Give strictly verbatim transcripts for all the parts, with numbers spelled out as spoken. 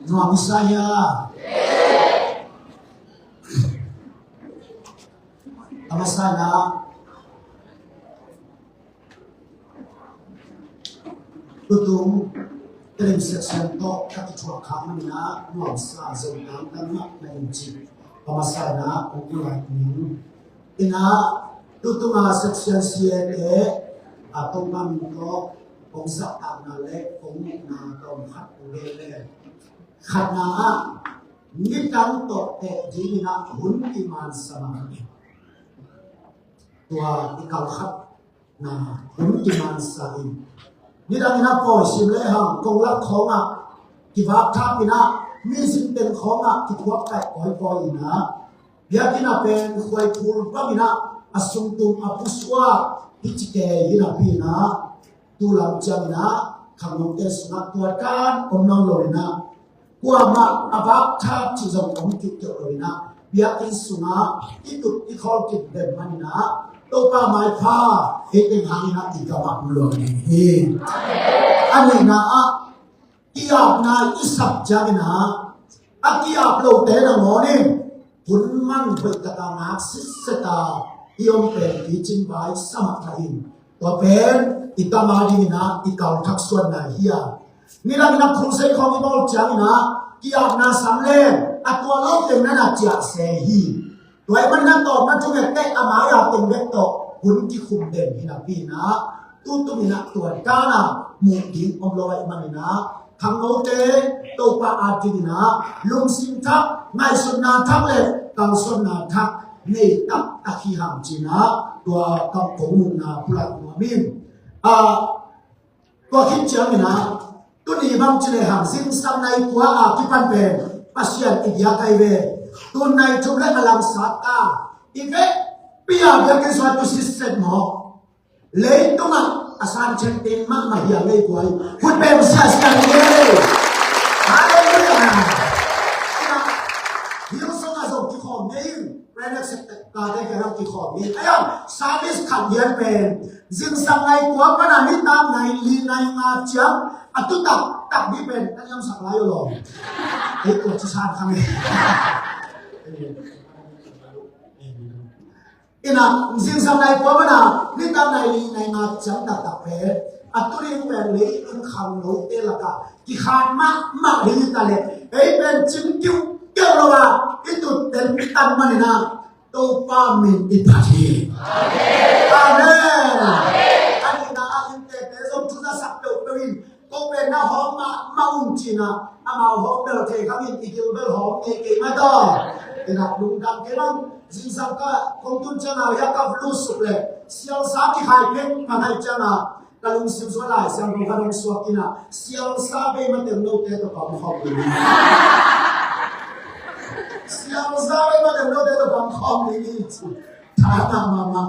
Nuam i sa hia? A masa in ah, tutung Tedim section tawh ka kithuah khak manin ah nuamsa zong tangtang mah na hi ci. A masa in ah kong ulai ning in ah, tutung a section C A te a tong mamin tawh kong zahtakna le kong muhna ka om khat uh le le khatna ah nitang tawh teh dingin ah hun kimansa mah hi. Tua i kal khatna hun kimansa in, nidangin ah pawi sim le hang kong lak khawngah kivak thap in ah, mizin teng khawngah kiphuak kaih kawikawi in ah, biakinn ah pen khuai phul bangin ah a sungtum a pusuak hi ci kei hi napi in ah, tu lam ciangin ah khangnote sungah tua kan om nawn lo in ah, kuamah a vak thap cih zong om kik keuh lo in ah, biakinn sungah i tut i khawl kik den manin ah, Topa maipha ei teng hangin ah i gamah om lo ding hi. A nihna ah, ki-apna i sak ciangin ah, a ki-ap lote nangawn in hun man hoih taka ngak sitset a i om pen picing vai sa mah kha in, tua pen i tam a dingin ah i kal thak suanna hi a. Nidangin ah crusade khawng i bawl ciangin ah ki-apna sam leng a tua lo teng na na ciah se hi. Tua ahih manin ah tawpna thunget teh a mai-a teng bek tawh hun kikhum den hi napi in ah, tutung in ah tua dan a muh ding om lo ahih manin ah, khangnote Topa a dingin ah lungsim thak, ngaihsutna thak le kalsuanna thak nei taktak hi hang ci-in ah tua ka kong muhna pulak nuam ing. Ah, tua khit ciangin ah, tuni bang ci le hang zingsang nai kua a kipan pen Pasian i biak ahi ve. Tun nai thum le a lamsat ta i ve. Pia biakinn sung a tu sitset maw? Leitungah a san chen tin mahmah hi a ngei kua hi. Khut beng siasia ni ngei. Halleluiah. Hillsong ah zong kikhawm ngei in. Prayer Center kate kiang kikhawm ngei in. Ayan, service khat lian pen zingsang nai kua pan a nitak nai li nai nga ciang a tu taktak ding pen ka niamsak lai uh lo. Ei tua ci san kha ngei. Ina, zingsang nai kua pan a nitak nai li nai nga ciang taktak pen a tu ding pen leitung khangnote lakah kikhat mahmah hi ta leh, ei pen cing kiukiu lo a i tut ten tan manin ah Topa min i phat hi. Amen. A nihna ah inntekte zong thu na sak peuhpeuh in, ko pen na hawm mahmah ung ci-in ah, amau hawm bel thei kha in, i gil bel hawm ngei kei mah tawh. Ina, lungdam kei bang, zingsang ka kong tun ciang a, ya ka lut suk leh sialsa kikhai pheng mah ahih ciang a, ka lungsim sung ah Lai Siangtho khat hong suak in ah, sialsa bei mateng note tawh pamkhawm ding hi. Sialsa bei mateng note tawh pamkhawm ding hi ci. Tha na mahmah.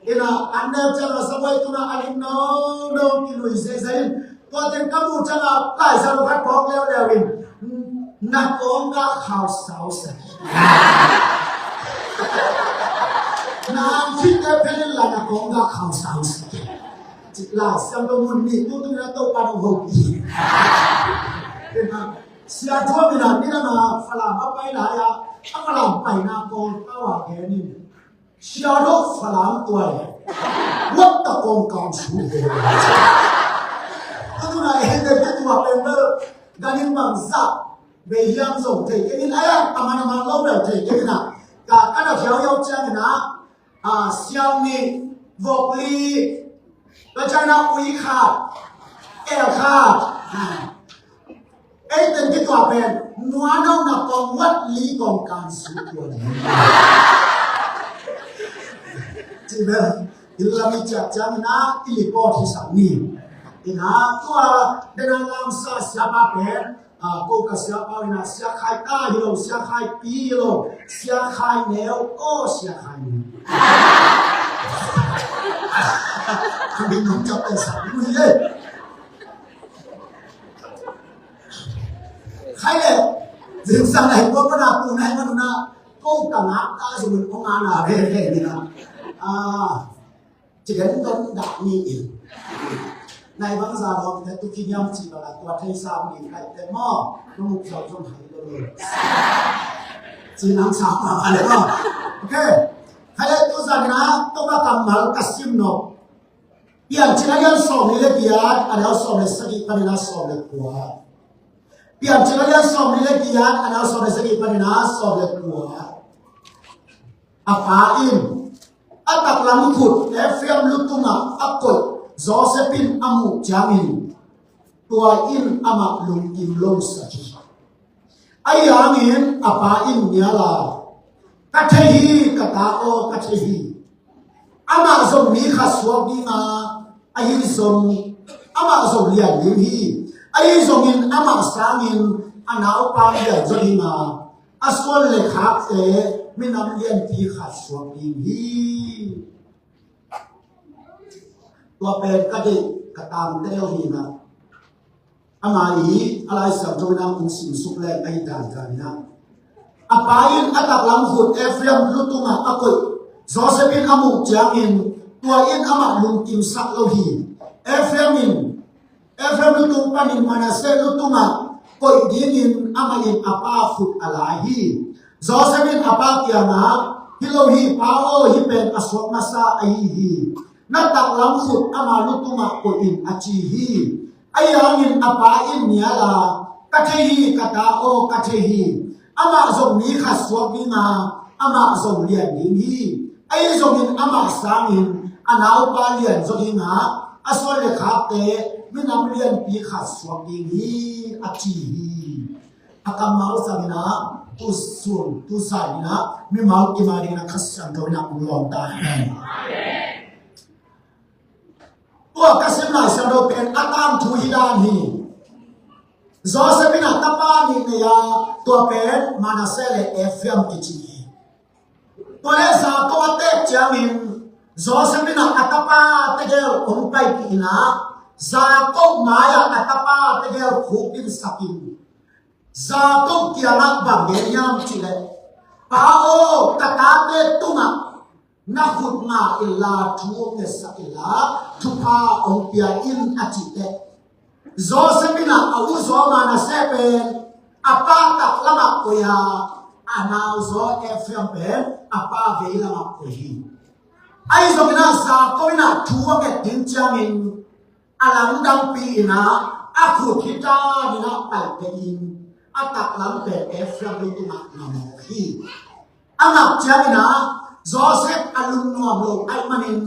Ina, an neu ciang a sabuai tungah a lim no no kilui zeizei in. Tua teng ka muh ciang a Lai Siangtho khat phawk leuleu in, na kawng gah khau sau sa. Na ang khitte phen in la na kawng gah khau sau sa. Lai Siangtho mun nih tu tu na Topa nong hopih. Sia Thuam in a, nidang a Falam a pai lai a, a Falam paina Kawlpau a gen in, Sia Thuam Falam tuai, what the kong kang su. Tua tu na e de ke tua pen bel, ganin bang zah, bei hiam zong thei kei in a, a man a man lo bel thei kei in a, ka, ka na thiau yau ciang in a, a, siau nih, vok li, ka China ui khat, el khat. Ei teng kituak pen, nuanau na kong wat li kong kan su tua ni. Ci bel, i lam i ciak ciang in a, i report hi sak ni. In a, tua, dena lamsa siapa pen, a, ko ka siapa in a, sia khai ta hi lo, sia khai pi hi lo, sia khai neu, ko sia khai neu. Kami nong ciap pen sak ni ye. Khai le, zingsang na hi ko pa na tu na hi ma tu na, ko ka ngak ta zong in ko ngak na ve ve ni na. A, ci den don dah ni in. Nai bang za lo te tu ki niam ci bang a tua thei sa mi kai te mo. Tu muk zau zong hai lo lo. Ci nang sa ma ma le mo. Ok. Khai le tu zan na tu ma kammal ka sim no. Piancil a lian sawm ni le giat, a neu sawm le sagih panin a sawm le kua. Piancil a lian sawm ni le giat, a neu sawm le sagih panin a sawm le kua. A pa in a taklam khut Efraim lutungah a koih Joseph in a muh ciangin tua in amah lungkim lo sak hi. Ahi hangin a pa in nial a, "Ka thei hi, ka ta aw, ka thei hi. Amah zong mi khat suak ding a, ahi zong amah zong lian ding hi. Ahi zongin amah sangin a naupa lian zaw ding a, a suan le khakte minam lianpi khat suak ding hi." Tua pen ka deih ka tangte deuh hi na. Ama i a Lai Siangtho in a hong simsuk leng ahi dandan in a, a pa in a taklam khut Efraim lutungah a koih Joseph in a muh ciangin tua in amah lungkimsak lo hi. Efraim in Efraim lutung panin Manasseh lutungah koih dingin amah in a pa khut a lai hi. Joseph in a pa kiangah, "Hi lo hi, pa aw, hih pen a suak masa ahi hi. Na taklam khut ama lutungah koih in," a ci hi. Ahi hangin a pa in nial a, "Ka thei hi, ka ta aw, ka thei hi. Amah zong mi khat suak ding a, amah zong lian ding hi. Ahi zongin amah sangin a naupa lian zaw ding a, a suan le khakte minam lianpi khat suak ding hi," a ci hi. A kammal zangin a, tu sun, tu zan in a, mimal kim a dingin a Kha Siangtho in a hong lawm ta hen. Tua ka sim Lai Siangtho pen a tangthu hi dan hi. Joseph in a tapa nih nei a, tua pen Manasseh le Efraim kici hi. Tua leh Jakob a teek ciangin Joseph in a tapa tegel hong paipih in a, Jakob mai-ah a tapa tegel khukdin sak in, Jakob kiangah bang gen hiam cih leh, "Pa aw, ka tate tungah na khut nga inla, thu hong ngetsak inla, thupha hong pia in," a cih teh, Joseph in a, a uzaw Manasseh pen a pa taklamah koih a, a nauzaw Efraim pen a pa veilamah koih hi. Ahi zongin a, Jakob in a thu a nget ding ciangin a lamdangpi in a, a khut hi dan in a paipih in, a taklam pen Efraim lutungah na mawk hi. A ngak ciangin a, Joseph a lungnuam lo ahih manin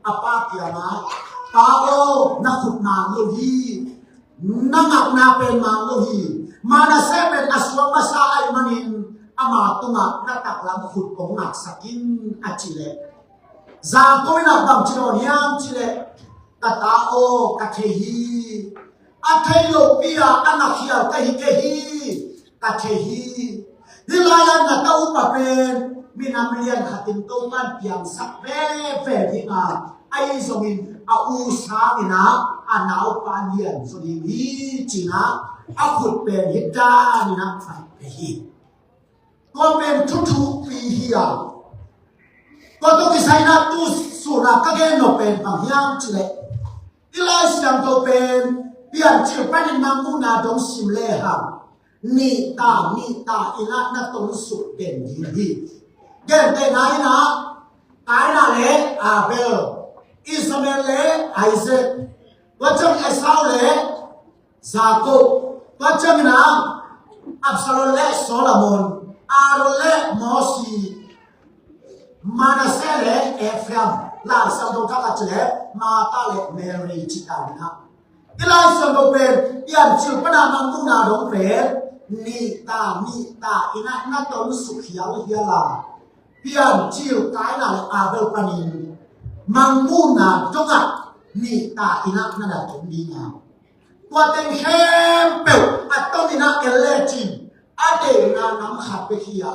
a pa kiangah, "Pa aw, na khut mang lo hi. Na ngakna pen mang lo hi. Manasseh pen a suak masa ahih manin ama tungah na taklam khut kong ngaksak in," a cih leh, Jakob in a bang ci dawn hiam cih leh, "Ka ta aw, ka thei hi. A thei lopi a, a na khial ka hi kei hi. Ka thei hi. Hih lai-ah na ta upa pen minam lian khat in Topa'n piangsak veve ding a, ahi zongin a u sangin a, a naupa lian zaw ding hi," ci-in a, a khut pen hi dan in a paipih hi. Tua pen thu thukpi hi a. Tua tawh kisai in a tu sun a ka gen nop pen bang hiam cih leh, i Lai Siangtho pen Piancil panin Mangmuhna dong sim lehang, nih ta, nih ta in a na tonsuk den ding hi. Gentehna in a, Kaina le Abel, Ishmael le Isaac, tua ciang Esau le Jakob, tua ciangin a Absalom le Solomon, Aaron le Mosi, Manasseh le Efraim, Lai Siangtho thak a ci le Martha le Mary ci ta in a. I Lai Siangtho pen Piancil pan a Mangmuhna dong pen nih ta, nih ta in a na tonsuk hialhial a, Piancil Kaina le Abel panin Mangmuhna dong ah nih ta in a na na tong ding a. Tua teng khempeuh a tong in a en lecin, a deihna nam khat bek hi a,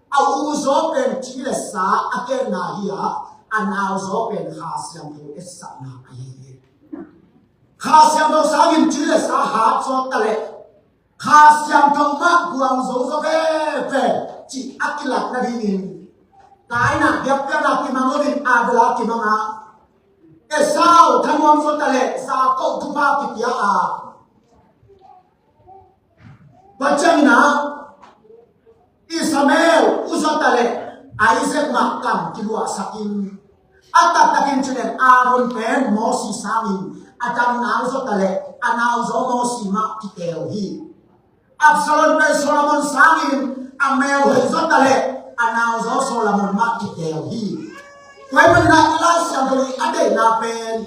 a uzaw pen ci le sa a genna hi a, a nauzaw pen Kha Siangtho etsakna ahi hi. Kha Siangtho sangin ci le sa hat zaw ta leh, Kha Siangtho mah guang zo zaw veve cih a kilat nadingin, Kaina biakpiakna kimang lo in, Abel a kimang a, Esau thanuam zawta le Jakob thupha kipia a, tua ciangin ah Ishmael u zawta le Isaac mah kam kiluahsakin, a taktakin cih leh Aaron pen Moses sangin a dang nau zawta le a nauzaw Moses mah kiteel hi. Absalom pen Solomon sangin a melhoih zawta le a nauzaw Solomon mah kiteel hi. Tua ahih manin ah i Lai Siangtho i a deihna pen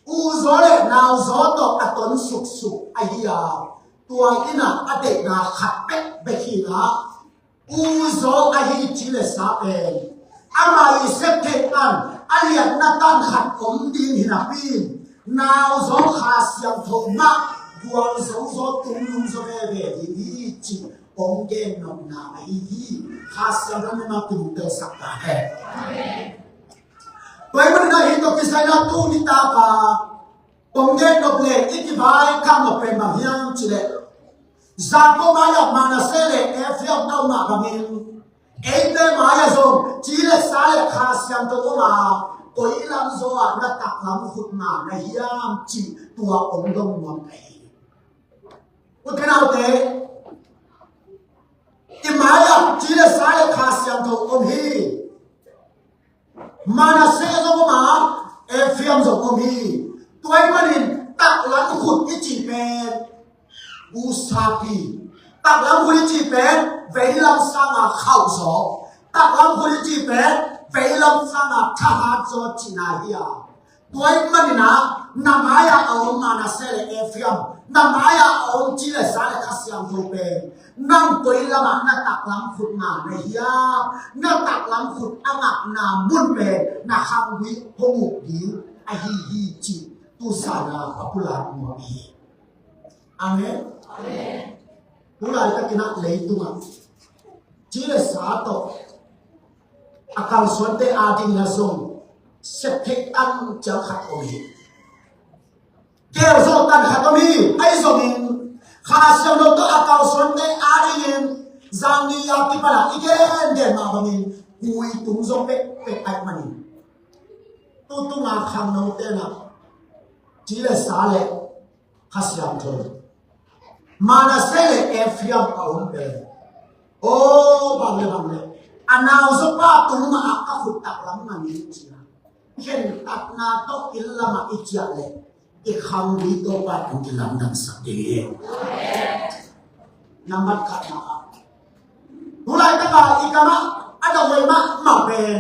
uzaw le nauzaw tawh a ton suksuk ahi a, tua in ah a deihna khat bekbek hi a, uzaw ahi ci le sa pen ama i sep theih tan a liatna tan khat om ding hi napi in, nauzaw Kha Siangtho mah gualzo zaw, tungnung zaw veve ding hi cih hong gen nopna ahi hi. Kha Siangtho in amah tung telsak ta hen. Tua ahih manin ah hih tawh kisai in ah tuni tak a kong gen nop le i kivaikhak nop pen bang hiam cih leh, Jakob mai-ah Manasseh le Ephraim a om mah bangin eite mai-ah zong ci le sa le Kha Siangtho om a, koi lam zaw ah na taklam khut ngah na hiam cih tua hong dong nuam ka hi. U te nau te, i mai-ah ci le sa le Kha Siangtho om hi. Manasseh zong om a, Ephraim zong om hi. Tua ahih manin taklam khut i cih pen usapi. Taklam khut i cih pen veilam sanga khauh zaw. Taklam khut i cih pen veilam sanga thahat zaw cihna hi a. Tua ahih manin ah na mai-ah a om Manasseh le Ephraim, na mai-ah a om ci le sa le Kha Siangtho pen nang koi lamah na taklam khut ngah na hiam? Na taklam khut a ngahna mun pen na khanggui hong uk ding ahi hi cih tu zan a ka pulak nuam hi. Amen. Tu laitakin ah leitungah ci le sa tawh a kalsuante adingin ah zong sep theih tan ciang khat om hi. Keel zawh tan khat om hi. Ahi zongin Kha Siangtho tawh a kalsuante adingin zan ni a kipan ah i gengen mah bangin kui tung zaw pekpek ahih manin, tu tunga khangnote in ah ci le sa le Kha Siangtho, Manasseh le Ephraim a om pen, aw, bang le bang le a nauzaw pa tung mah ah ka khut taklam ngah ning ci a, khentatna tawh inn lamah i ciah leh i khanggui Topa tawh kilamdangsak ding hi. Nambat khatna ah, tu laitak a i kam ah a dawai mahmah pen,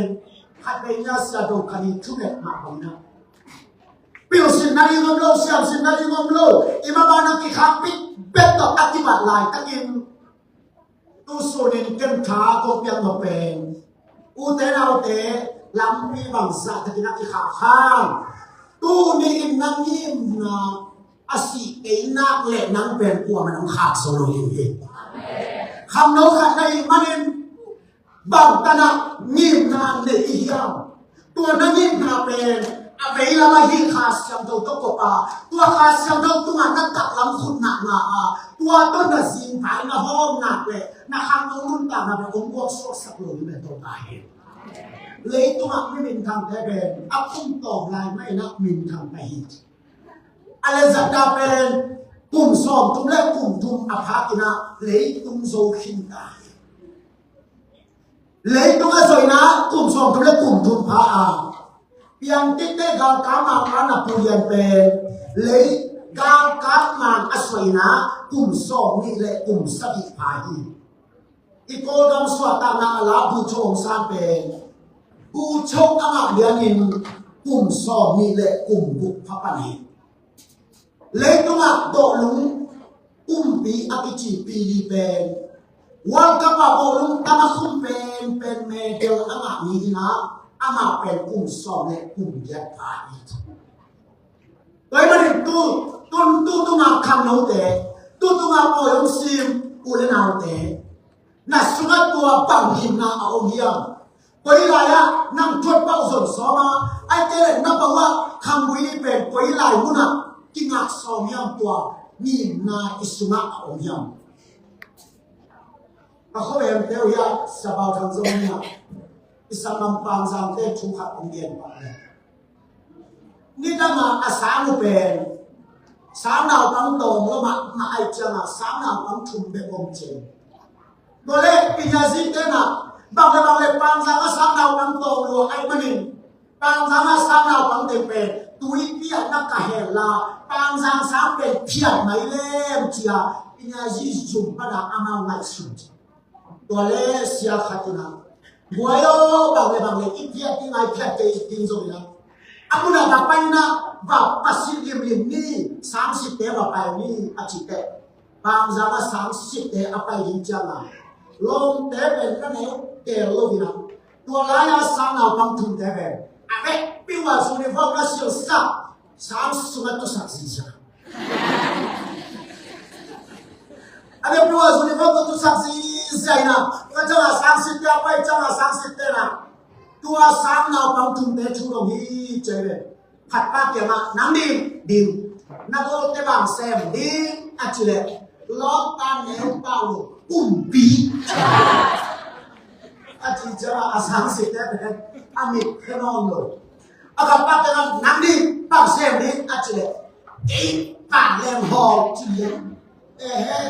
khatvei ni a sia dong khat in thumet mah bang in ah, pilsinna ding om lo, siamsinna ding om lo, i mah bang a kikhakpih bek tawh a kibat laitakin, tu sunin ken tha kong piak mah pen, ute naute, lampi bangzah takin a kikhak hang, tuni in na ngimna a sih ei nak leh nang pen kuamah in hong khak zo lo ding hi. Khangno khat na hih manin, bang tan ah ngimna nei i hiam? Tua na ngimna pen a veilam ahi Kha Siangtho tawh kop a, tua Kha Siangtho tungah na taklam khut ngah ngah a, tua tawh na zingvai na hawm nak leh na khangno nuntakna pen hong guaksuaksak lo ding pen Topa hi. Leitungah mi minthangte pen a kum tawm lai mah in ah minthang pah hi. Alexander pen kum sawmthum le kum thum a phak in ah leitung zo khin ta hi. Leitung a zoh in ah kum sawmthum le kum thum pha a, piangthakte galkap mang a na Pu Lian pen lei galkap mang a suah in ah kum sawmnih le kum sagih pha hi. I Kawlgam suahtakna a la Bogyoke Aung San pen Bogyoke a ngah lianin kum sawmnih le kum guk pha pan hi. Leitungah bawlung kumpi a kici Pele pen World Cup ah bawlung tam a khum penpen medal a ngah mi hi a, amah pen kum sawm le kum giat pha hi. Tua ahih manin tu, tu, tu tunga khangnote, tu tunga pawi hong sim u le naute, na sungah tua bang ngimna a om hiam? Koi lai-ah nang thuat pau zon sawm a, ahih kei leh na pau ah khanggui pen koi lai munah kingak sawm hiam, tua ngimna i sungah a om hiam? A khuavengte uh hiah Sia Bau Thang zong hiah i sangam Pangzangte thu khat hong gen pah le, Nidang a a sang uh pen sang naupang tawm lo mahmah ahih ciangin sang naupang thum bek om cin. Tua leh pinyazite na bang le bang le Pangzang a sang naupang tawm lo ahih manin Pangzang a sang naupang teng pen tui piakna ka hel la Pangzang sang pen phiat mai lem ci-a pinyazi zum pan a amau ngaihsun. Tua leh sia khat in a, "Guai aw, bang le bang le i phiat ding a i phiat kei ding zong in a, a mun a va pai in a va pasit limlim ni, sangsitte va pai ni," a cih teh Pangzang a sangsitte a pai ding ciangin lawmte pen na neu tel lo in a, tua lai a sang naupang thumte pen a vekpi uh a uniform na silhsak, sang sungah tusak ziza. A vekpi uh a uniform tusak ziza in a, tua ciangin sangsitte a pai ciangin sangsitte na, tua sang naupang thumte thu dong hi ci ve. Khat pa kiangah, "Nang ding, ding. Na golte bang sem ding?" a cih leh, "Lawmpa neu pau lo, kumpi," a cih ciangin a sangsitte pen a mit phe nawn lo. A khat pa kiangah, "Nang ding, bang sem ding?" a cih leh, "Kei pan leng hawl," ci leh, "Ehe."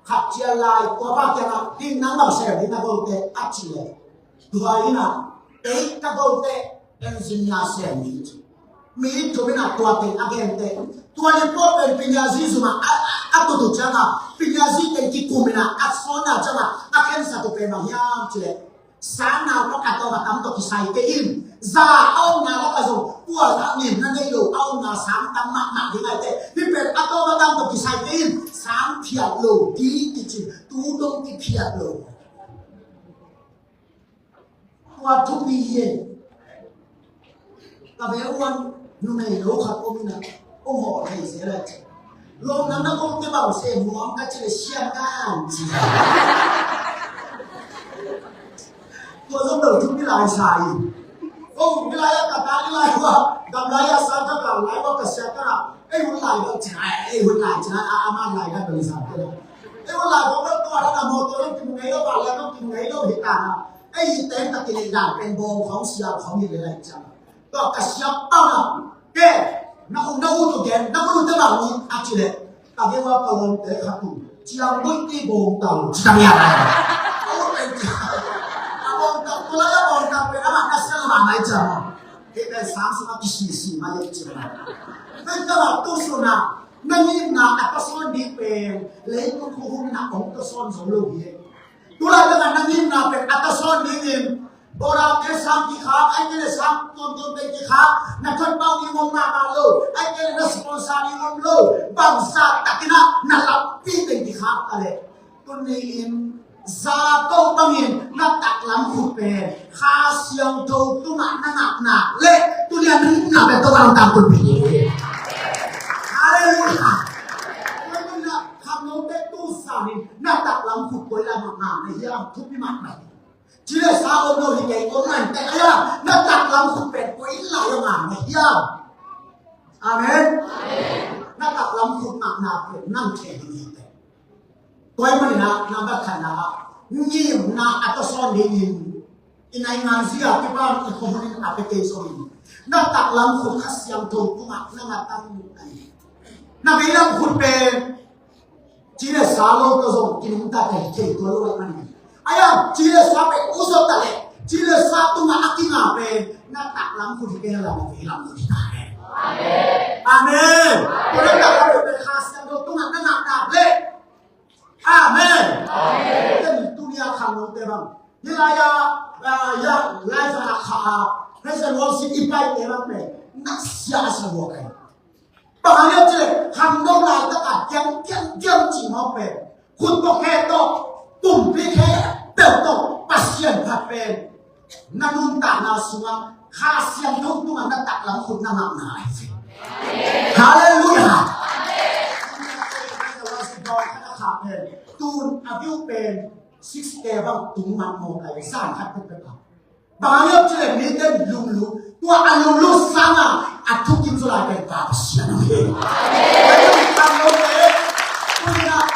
Khat ciang lai tua pa kiangah, "Ding, nang bang sem ding na golte?" a cih leh, tua in a, "Kei ka golte engineer sem ding," ci. Mi thum in a tua teng a gen teh, tua report pen pinyazi zum ah a, a, a tut uh ciangin pinyazi teng kikum in a, a sawn uh ciangin a khensat uh pen bang hiam cih leh, sang naupang a tawm a tam tawh kisai kei in, za a omna lakah zong pualzah ngimna nei lo a omna sang tam mahmah ding ahih teh, hih pen a tawm a tam tawh kisai kei in, sang phiat lo ding kici, tu dong kiphiat lo. Tua thupi hi. Ka veuh uah numei lo khat om in a, om haw thei zel a ci. Lawm, nang na golte bang sem nuam ka cih leh, "Siam kan," ci. Tua zong bel thupi lai sa hi. Oh, hih lai ah ka ta, hih lai ah, gam lai ah sa ka, gam lai ah ka sia ka, ei hun lai bang ci, ei hun lai ci, a, a man lai ka bang sa ka. Ei hun lai bang bel tua na mo tua kimu ngei lo, ba lai bang kimu ngei lo hi ta na. Ei, hi teng ka kilei dan pen bawng khawng sial khawng hi lel lai ciang. Tua ka siam pau na, "Ke, na um na ut uh gen, na ut uh te bang ni?" a cih leh, ka veuh uah ka lawmte khat uh, "Ciang buih ti bawng tau," ci ta mia lai. A bawng tau, tua lai a bawng tau pen amah ka siam mahmah ciang. Hih pen sang sungah kisisi mah leh ci ta. Tua mah tu sung na, na ngimna a tawsawn ding pen leitung khuahun in a hong tawsawn zo lo hi. Tulai tengah na ngimna pen a tawsawn dingin, borate sang kikhak, ahih kei leh sang tuamtuam teng kikhak, na thotpau ding om mahmah lo, ahih kei leh na sponsor ding om lo, bangzah takin ah na lampi teng kikhak ta leh, tuni-in zato bangin na taklam khut pen Kha Siangtho tungah na ngakna leh tuni-a na ngimna pen Topa hong tangtunpih ding hi. Halleluiah. Tua ahih manin ah khangnote tu zan in na taklam khut koi lai mah ngak na hiam? Thupi mahmah hi. Ci leh sa om lo hi kei, om man teh a, na taklam khut pen koi lai a ngak na hiam? Amen. Na taklam khut ngakna pen nang thei ding hi teh. Tua ahih manin ah, number khatna ah, ngimna a tawsawn dingin i naingan zia kipan i khuahun in a pia kei zongin, na taklam khut Kha Siangtho tungah na ngak tang uh ahi. Na veilam khut pen ci leh sa lo tawh zong kinungta thei thei tua lo ahih manin, a, ci leh sa pen usawh ta leh ci leh sa tungah a kinga pen na taklam khut hi pen a, na veilam khut hi ta hen. Amen. Tua na taklam khut pen Kha Siangtho tungah na ngak nak leh, amen. Amen. Ken tuni a khangnote bang, hih lai a, a, ya, lai za a kha a, praise and worship i paite bang pen na sia a sa lua kai. Bang hang hiam cih leh khangno laitak a diam diam diam cih mawk pen, khut tawh khe tawh, pumpi khe peuh tawh Pasian phat pen na nuntakna sungah Kha Siangtho tungah na taklam khut na ngakna ahi ve. Halleluiah. Tun a view pen six K bang tung mat mawk ahi, zan khat tung pek a. Bang hang hiam cih leh mite lunglut, tua a lunglut sangin a thukim zaw lai pen Pa Pasian ahi. Khangnote, tuni-in ah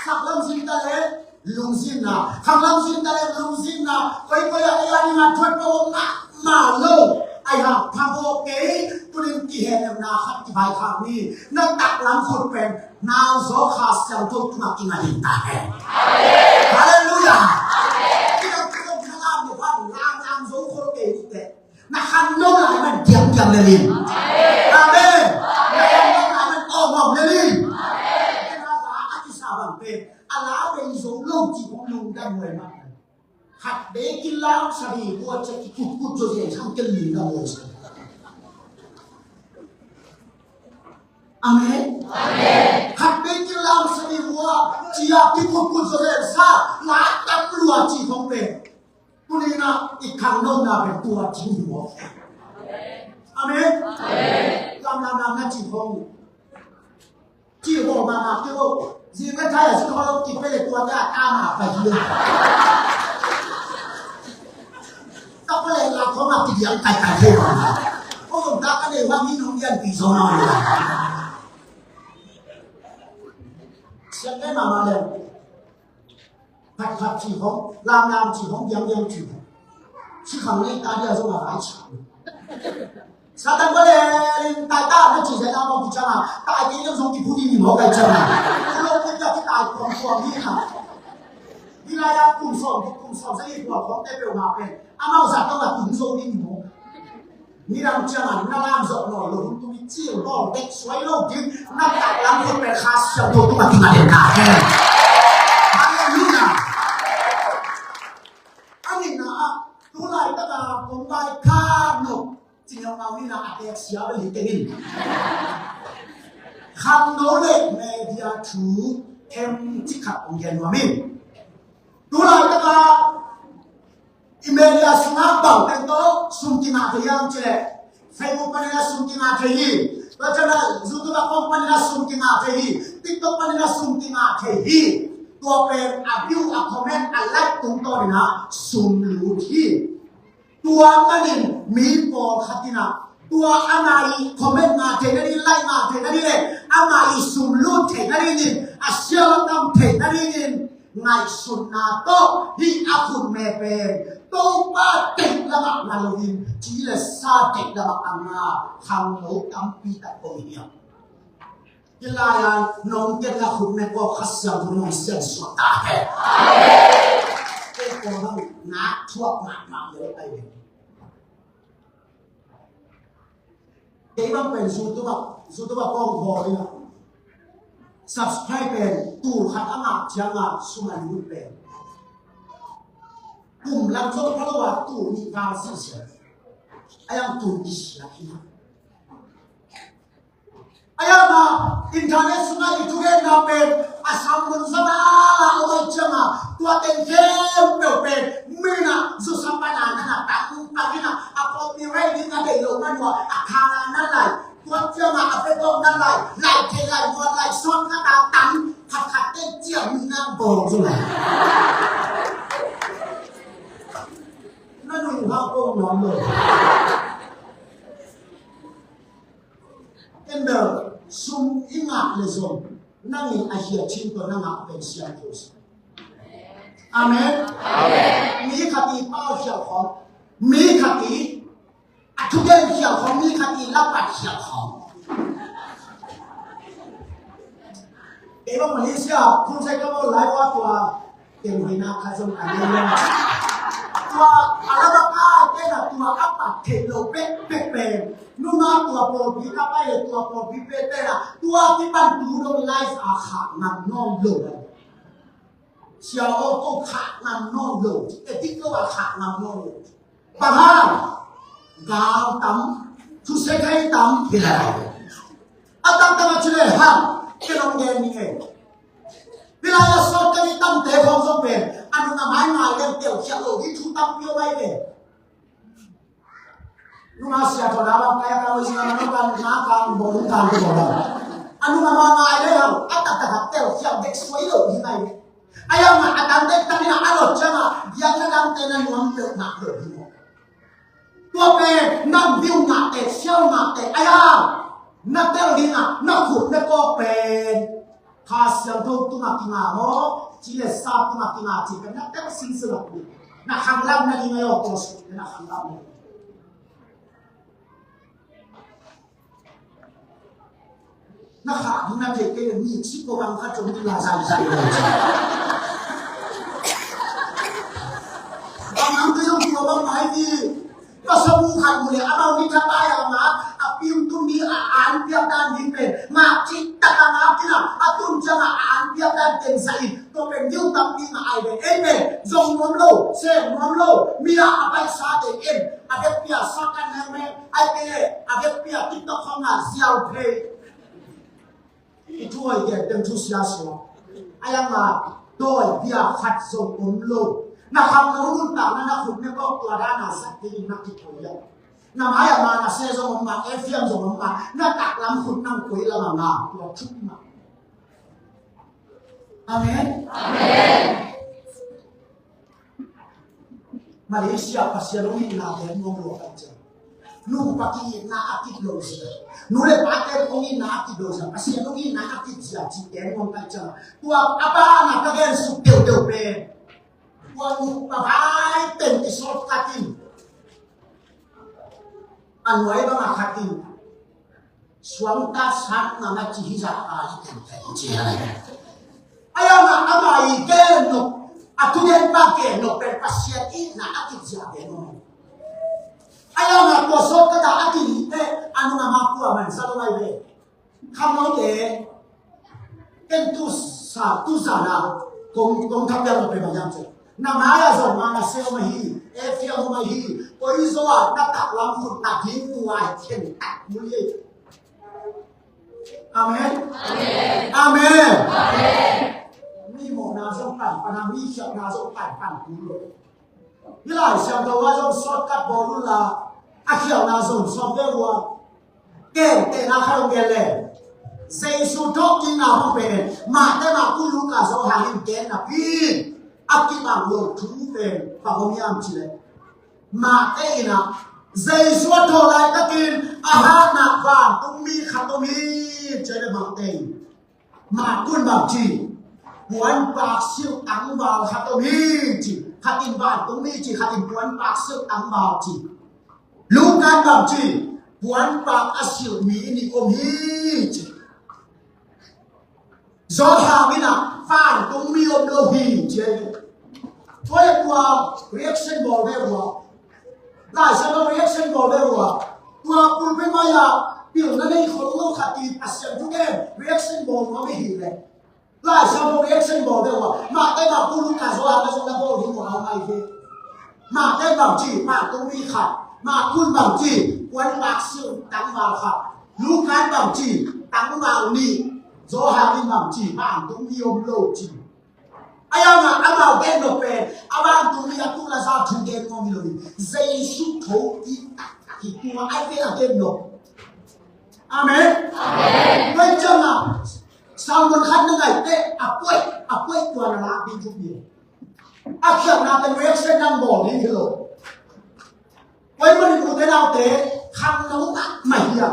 sak lam zin ta leh lungzinna, khang lam zin ta leh lungzinna, koikoi ah ei a dingin a thuat pawh om mahmah lo. Ahi hang phamawh kei, tuni-in ki Hi, na taklam khut pen nau zaw Kha Siangtho tungah kinga ding ta hen. Halleluiah. Kidang kidang na lam lo pan lam lam zo khol kei hi teh. Na khan lo lai man diamdiam lel in. Amen. Na khan lo lai man awng awng lel in. Kei na la a kisa bang pen a la pen zo lo ci kong lungdam huai mah. Khat bekin lam sari vua cia kikutkut zaw zen sang kel ling ka maw sa. Amen. Amen. Khat bekin lam sari vua cia kikutkut zaw zen sa la tam lua ci khong pen. Tuni na i khang nopna pen tua ci hi maw. Amen. Amen. Lam lam lam na ci khong. Ci ho mama kei ho. Zing ka thai a si ko lo ki pe le tua ka ta ma pa hi. Ta pa le la ko ma ki diang kai kai thei ho ma. Ko zong ta ka le wa mi nong yan pi zo na la. Siang kai mama le. Phat phat ci hong, lam lam ci hong, diam diam ci hong. Si khang nei ta dia zong a vai ci. Satan ko le ling tai ta na ci zai na mong ki chang a, tai kei liang zong ki pu di ni mawk ai chang a. Lo ki dia ki tai kuang kuang ni ha. Ni lai a kum sawm, kum sawm sa i kuang kuang te peuh ma pen. Amau zat tawh a tung zo ni mawk. Nidang ciangin na lam zawh nawn lo, hong tung i cil bawl bek suai lo ding, na taklam khut pen Kha Siangtho tungah kinga den ta hen. Halleluiah. A nihna ah, tu laitak a kong vaikhak nop, Cing Yau Mau nihna a tek sia bel hi teng in. Khangno le media thu them cikhat kong gen nuam in. Tu laitak a I media sungah bang teng tawh sum kingah thei hiam cih leh, Facebook panin a sum kingah thei hi. Tua ciangin a YouTube account panin a sum kingah thei hi. TikTok panin a sum kingah thei hi. Tua pen a view, a comment, a like tungtawnin a sum lut hi. Tua manin mi pawlkhat in a tua ama i comment ngah theihna ding, like ngah theihna ding le ama i sum lut theihna dingin, a share tam theihna dingin ngaihsutna tawh hih a khutme pen Topa deih lamah ngah loin ci le sa deih lamah a ngah khangno tampi tak om hi a. Hih lai-a nong ken a khutme ko Kha Siangtho nong siansuah ta hen. Kei ko hang ngak thuak mahmah lel ai ve. Kei bang pen YouTube ah, YouTube ah kong bawl in a. Subscribe pen tul khat a ngah ciang a sum a lut pen. Kum lam zong pha lo a tul nih val sisia. A yang tul nih sia hi na. A yang a internet sungah i thugenna pen a sam mun sa na la a wai ciang a tua teng khempeuh pen mi na zu sa pa na na na tang tang in a a copyright ding a deih lo man ua a kha na na lai. Tua ciang a a pe tawh na lai, lai thei lai muan lai sawt na ta tang khat khat teng ciang mi na bawl zu lai. Na nung ha ko nuam lo. Ken bel sum i ngah le zong nang in a hia chin tawh na ngah pen siangtho sa. Amen. Amen. Mi khat i pau khial khawm, mi khat i a thugen khial khawm, mi khat i lapat khial khawm. Kei bang Malaysia, khun sai ka bawl lai ua tua, ken hoina kha zong a nei lo. Tua a la bang a kena tua a pat thei lo pek pek pen. Nunga tua pawlpi ka pai le tua pawlpi pe pe na. Tua kipan tu dong life a khah ngam nawn lo. Sia aw ko khah ngam nawn lo. Etik lo a khah ngam nawn lo. Bang hang, gal tam, thuse thei tam, hi lai. A tam tam a ci le hang, ke long gen ni ngei. Hi lai a sawt ka ni tam te khong zong pen, a nung a mai ngai lem teu khiak lo, hi thu tam pio mai ve. Nung a sia thaw da bang, kaya ka lo zing a ma nong kan, ma kan, bo nung kan, bo nung kan. A nung a ma ngai le hang, a tak tak a teu khiak dek suai lo, hi lai ve. A yang a, a dang te tang in a, a lot ciang a, biakna dang te na nuam peuh mah lo hi maw. Tua pen, na view ngah te, siau ngah te, a yang, na tel ding a, na khut na kawk pen. Kha Siangtho tungah kinga maw, ci le sa tungah kinga ci pen, na tel sing sila pen. Na khanglam na ding a yaw tua suk, na khanglam na ding. Na khah ding na theih kei leh mi sik ko bang khat zong ding la zai zai lo. Bang hang kei zong tua bang mai ding. Ka sabu khat mu leh amau ni thapai a ngak a piu tun ni a an piak dan ding pen ngak cih tak a ngak ding a, a tun ciang a an piak dan teng sa in. Tua pen diu tampi ngah ai ve. Ei pen zong nuam lo, sem nuam lo. Mi a a paisa te en a vekpi a sakan heng me ai pe a vekpi a TikTok khong a ziau phei. I thu hoih gen teng thu sia suak. A yang a dawi bia khat zong om lo. Na khangno nuntakna na khut ne kawk tua dan a sak dingin na kithoih a. Na mai a ma na se zong om ma, e fiam zong om ma, na taklam khut nang koi lam a nga tua thuk ma. Amen. Amen. Malaysia Pasian hong itna gen nuam lua ka ciang. Nupa ki itna a kit lo sia. Nu le pate hong itna a kit lo sia. Pasian hong itna a kit sia ci gen nuam ka ciang. Tua a pa na ka gen suk deuhdeuh pen. Tua nupa vai teng kisawt khat in. A nuai bang a khat in. Suang ta sat na na ci hi za a i ten ten ci a. Ai ama ama i gen no. A tu den pa gen no pen Pasian i na a ki zia gen no. Ai ama ko so ka da a ki ni te anu ama kua man sa lo mai ve. Kham no te. Ken tu sa tu sa na kong kong thap yang pe bang yang ce. Na mai a zong ma na se ma hi. E fia ma hi. Ko i zo a na tak lam khut na ding tu a ken tak mu ye. Amen. Amen. Amen. Mi mawhna zong panpan a, mi khialhna zong panpan kul lo. Hih Lai Siangtho ah zong shortcut bawl un la, a khialhna zong sawm ve ua. Ken tehna khat hong gen le. Jesu thawhkikna hong pen Mate, Marku, Luka, Johan in gen napi a kibang lo thu pen bang hong hiam cih leh. Mate in ah Jesu a thawh laitakin a hatna vantungmi khat om hi ci a, Mate in. Marku in bang ci, puanpak silh tangval khat om hi ci, khat in vantungmi ci, khat in puanpak silh tangval ci. Luka in bang ci, puanpak a silh mi nih om hi ci. Johan in ah vantungmi om lo hi ci a hi. Tua le tua reaction bawl ve ua. Lai Siangtho reaction bawl ve ua. Tua pulpit mai ah pilna nei khol lo khat i Pasian thu gen reaction bawl nuam i hi le. Lai Siangtho reaction bawl ve ua. Mate, Marku, Luka, Johan a zong na bawl ding ua hau mai ve. Mate in bang ci, vantungmi khat. Marku in bang ci, puanpak silh tangval khat. Luka in bang ci, tangval nih. Johan in bang ci, vantungmi om lo ci. A yang a amau gen lo pen a vantungmi a tu la za thu gen ngawm hi lo hi. Jesu tho i tak tak hi tua ai pen a gen lo. Amen. Amen. Tua ciang a sermon khat na ngai teh a puai a puai tua na la ding thupi. A khialhna pen reaction nang bawl ding hi lo. Tua i manin ute naute khangno mahmah hi a.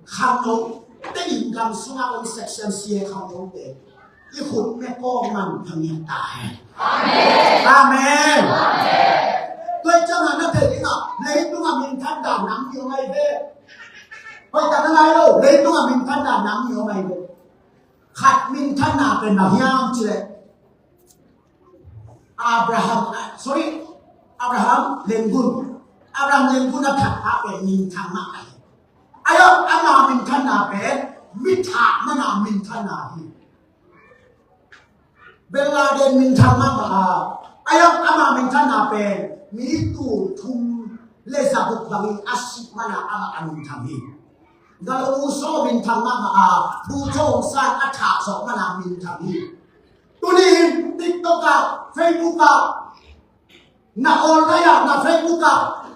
Khangno te in gam sungah om section sia khangno te i khut me kawk man phangiat ta hen. Amen. Amen. Tua i ciang a na thei ding a leitung a minthan dan nam ni om ai ve. Hoih tak na ngai lo, leitung a minthan dan nam ni om ai ve. Khat minthanna pen bang hiam cih leh Abraham, ah, sorry, Abraham Lincoln. Abraham Lincoln a that pa pen minthang mah ahi. Ai aw, ama minthanna pen mi thah mana minthanna hi. Bin Laden minthang mahmah a. Ai aw, ama minthanna pen mi tul thum le za guk bangin a sih mana ama a minthang hi. Gal u so minthang mahmah a, bu thong san a thah zawh mana minthang hi. Tuni in TikTok ah, Facebook ah, na online ah, na Facebook ah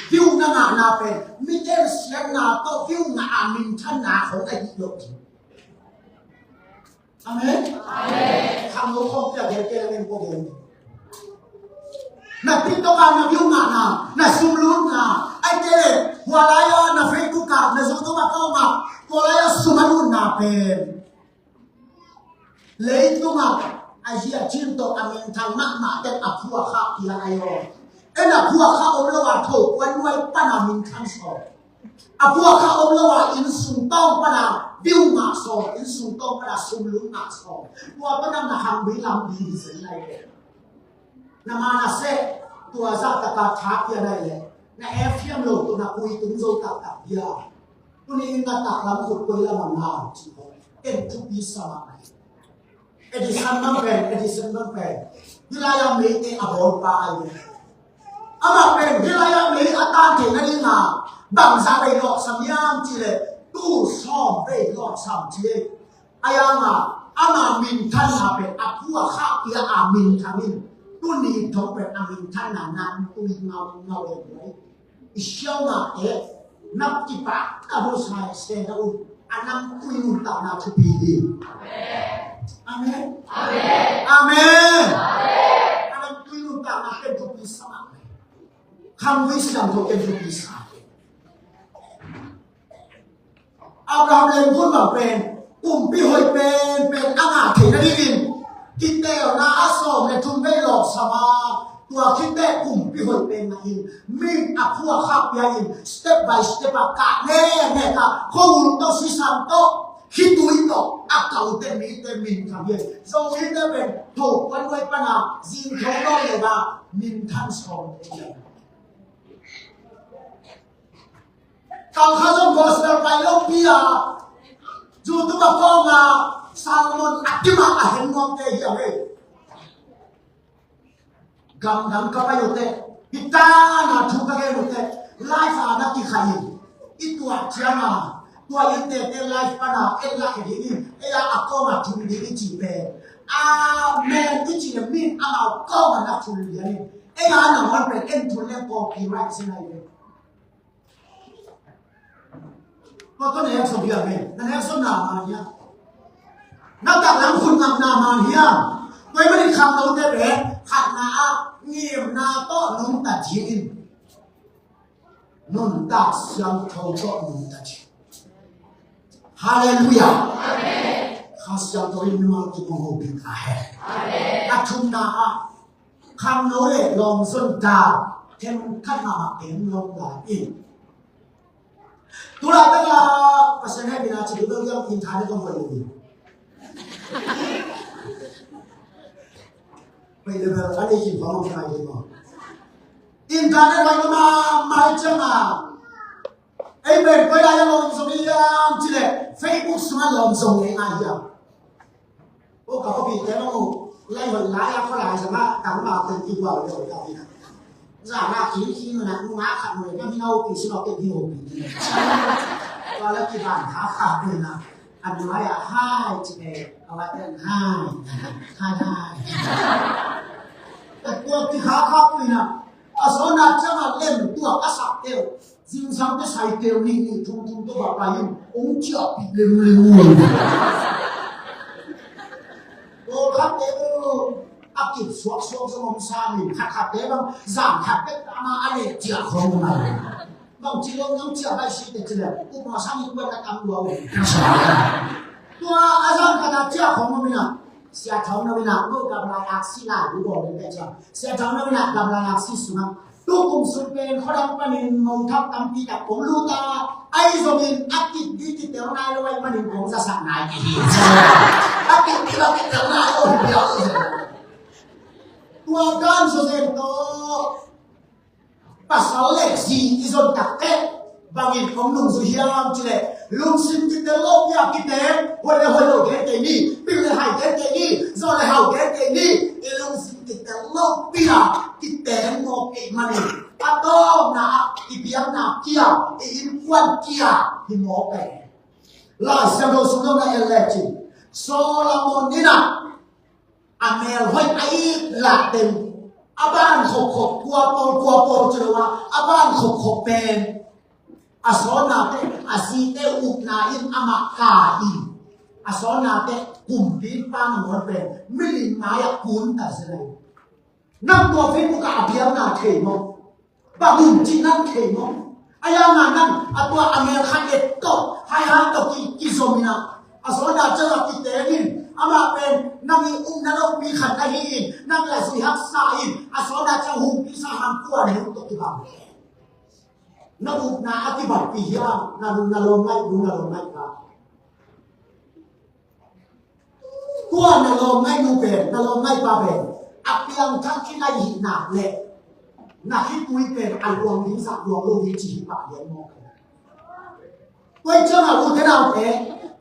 view na ngahna pen mite siatna tawh view ngah a minthanna khong ahi lo. Amen. Amen. Khangno khawm pia gen ke lamen ko gen. Na TikTok ah na view ngahna, na sum lutna, ai te le hua lai ah na Facebook ah, na YouTube ah ka om ah, tua lai ah sum a lutna pen. Leitung ah a zia cin tawh a minthang mahmah ten a phuak kha pia ai aw. En a phuak kha om lo a tho kuan nuai pan a minthang saw. A phuak kha om lo a, inn sung tawng pana view ngah sawm, inn sung tawng pana sum lum ngah sawm. Tua pana na hang dui lam ding hi zen lai ve. Na ma na seh, tua zah taka tha pia nai leh na ef hiam lo tawh na kui tung zo taktak dia. Tuni in na taklam khut koi lam a ngau ci ko. Ken thupi sa mah nai. Edison bang pen, Edison bang pen, hih lai-ah meite a bawlpa ahi ve. Amah pen hih lai-ah mei a tan theihna dingin bangzah vei lawhsam hiam cih leh tul sawm vei lawhsam ci hi. Ahi hangin ama minthanna pen a phuak kha pia a minthang in, tuni thong pen a minthanna namtui ngaungau ahi ve. I siaungate na kipahtawi sa seh na un, a namtui nuntakna thupi hi. Amen. Amen. Amen. A namtui nuntakna pen thupi sa mah. Khangvui siangtho pen thupi sa. Abraham Lincoln bang pen kumpi hoih penpen a ngah theihna dingin kiteelna a sawm le thum vei lawhsam a, tua khit teh kumpi hoih pen ngah in, min a phuak kha pia in, step by step a kah nene kah, khuahun tawh, sisan tawh, khitui tawh a kah uh teh mite minthang hi. Zomite pen tho kuan nuai pana zingtho nawn lo a minthang sawm hi. Kang kha zong gospel pai lo pi a, YouTube a kawng a, sermon a kim a a hen nuam te hi a ve. Gamdang ka pai uh teh, hih tan a thu ka gen uh teh, live a na kikhai in. I tuah ciang a, tua in tete live pan a et lak hi ding in, ei a a kawng a thun ding i cih pen. Amen i cih le min amau kawng a na thun lian in. Ei a nangawn pen en thun le copyright sin a hi ve. Tua tawh na hek sawm hiam e? Na hek sawm na man hiam? Na taklam khut ngam na man hiam? Tua ahih manin khangnote pen khatna ah ngimna tawh nungta ding in, nuntak siangtho tawh nungta ding. Halleluiah. Kha Siangtho in mimal kip hong hopih ta hen. A thumna ah khangno le lawmzon dal themkhat mahmah teng lawm lai in. Tulaitak a Pasian hehpihna ci ding lo hiam, internet hong hoih lo ding. Hoih level a nei kim hong hoih ding maw? Internet hoih lo mahmah ciang a, ei pen koi lai a lawmzong hiam cih leh Facebook sungah lawmzong ngei ngai hiam? Aw, ka khuapihte bang uh, lai hoih lai a, khua lai zang a, tangval teng kigual le hoih ta hi na. Zan a khin khin uh na, nungak khat uh le, na mi na hopih sin aw, kei hi hopih. Tua la kiban kha kha uh na. A nuai a hai ci le, a vat en hai, hai hai. A tua kikha kha uh na. A sawn a ciang a lem tuak a sak teu. Zingsang te sai teu nih nih thum thum tawh va pai in, hong ciahpih lenguleng uh. Pawlkhatte bel a kip suaksuak zong om sam in, khatkhatte bang zan khat bek ama a leh ciah khawng om a. Bang ci lo nang ciah baih si teh ci leh, upna sang in kuan a tam lua uh. Tua a zan khat a ciah khawng om in a, Sia Thang na win a, ko gam lai aksi lai, ko gam lai aksi. Sia Thang na win a, gam lai aksi sungah. Tu kum sung pen khuadang panin mong thak tampi tak kong lut a, ahi zongin a kit ding kitel nai lo ahih manin kong zasak nai ka hi. A kit ding a kitel nai lo hi piau hi. Tua dan zawzen tawh pasal le zi i zon tak teh bangin hong nungzui hiam cih leh, lungsim kitel lopi a kiteng, hoih le hoih lo gen kei ni, pil le hai gen kei ni, zaw le hau gen kei ni, i lungsim kitel lopi a kiteng mawk ahih manin, a tawpna ah i biakna kia, i innkuan kia hi mawk e. Lai Siangtho sung zong na en lecin, Solomon in a, a mel hoih a it lah teng, a ban khopkhop, kua pawl kua pawl ci lo a, a ban khopkhop pen a sawnna teh, a zite upna in amah kai in, a sawnna teh kumpipa nangawn pen milim mai-ah kun ta zel a hi. Nang tua Facebook ah a biakna thei maw? Bang hun cih nang thei maw? A yang a nang a tua a mel khat et tawh, hai han tawh ki, kizom in a, a sawnna ciang a kiteng in, amah pen nang i upna lopi khat ahi in, nang la zui haksa in, a sawnna ciang hong kisa hang kua ne hong tawh kibang. Na upna a kibatpih hiam, na, na lawm ngaihnu, na lawm ngaihpa? Tua na lawm ngaihnu pen, na lawm ngaihpa pen a piangthak khit a hih nak leh na khitui pen a luang ding zah luang lo ding ci hi pah lian maw? Tua ciangin a ute naute,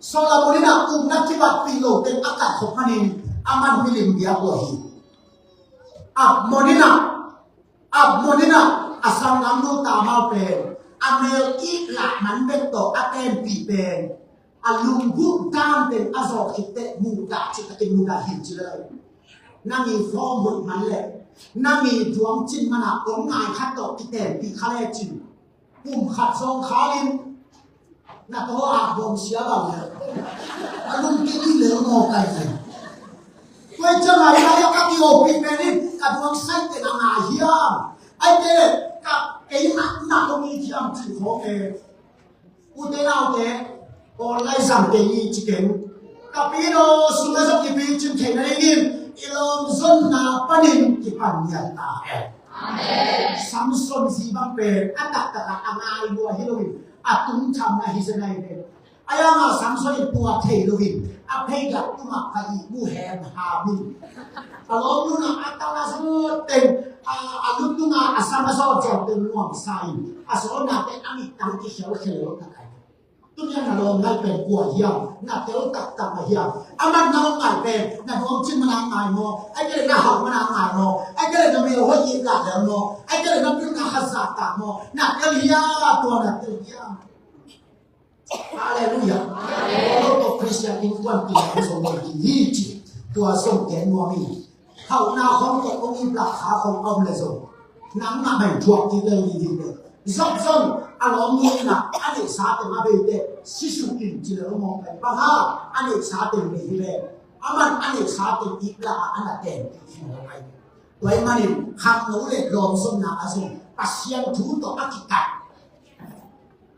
Solomon in a upna kibatpih lo teng a kat khop manin a man milim biak lo hi. Amnon in a Amnon in a sanggamnu Tamar pen a mel it lah man bek tawh a tenpih pen a lunggulh dan pen a zawh khit teh mudah cih takin mudah hi ci lo. Nang i form hoih man leh, nang i duang cin man a om ngai khat tawh kitenpih kha lecin, kum khat zawng khalin na taw a bawm sia bang le a lungkim i lel maw kai le. Tua ciang a i lai a ka ki-awpih pen in ka duang sai teng a ngai hiam? Ai te ka kei na na kong i thiam cih khawng e. Ute naute, online zang kei ni ci keng. Ka pi no sung a zong i pi cin theihna dingin i lawmzonna panin kipan nial ta hen. Amen. Samson zi bang pen a taktak a a ngai lua hi loin a tungtham na hi zen ai pen. A yang a Samson in tua thei loin a pheidak tungah ka ihmu hen hamin. A lawmnu na a tang a zawt teng a, a luttungah a sam a zawt zawt teng nuamsa in a zawtna teng a mittang kikhelkhel lo tak ai. Tuniang na lawm ngai pen kua hiam? Na tel taktak mah hiam? A man na lawm ngai pen na duang cin man a ngai maw? Ai kei leh na hauh man a ngai maw? Ai kei leh na mel hoih it lah lel maw? Ai kei leh na pilna khat zahtak maw? Na tel hiam? Tua na tel hiam? Halleluiah. Amen. Tua tawh Khristian innkuan pi lam zong nei ding hi ci. Tua zong gen nuam hi. Hauhna khawng tawh hong ip lak kha khawng a om leh zong nangmah mah in thuak kik lel ding hi ve. Job zong a lawmnu in a neihsa teng a bei teh si suk in ci lel maw pai bang a, a neihsa teng bei hi ve. A man a neihsa teng ip lak a a na ten hi maw pai. Tua ahih manin khangno le lawmzonna ah zong Pasian thu tawh a kikat.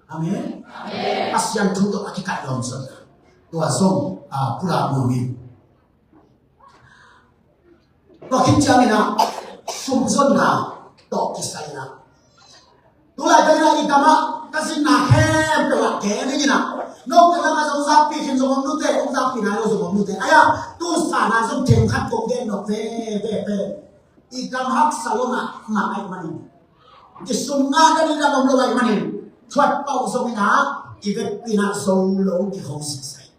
Amen. Amen. Pasian thu tawh a kikat lawmzonna. Tua zong, ah, pulak nuam ing. Tua khit ciangin ah sumzonna tawh kisai in ah. Tu laitakin ah i gam ah ka zinna khempeuh ah gen ing in ah. Note lam ah zong zakpih khin zong om nute, hong zakpih nai lo zong om nute. Ai ah, tu zan ah zong themkhat kong gen nop veve pen. I gam haksa lo mahmah ahih manin, i sum ngahna ding lam om lo ahih manin, thuat pauh zongin ah i vekpi in ah zo lo kiho sisai.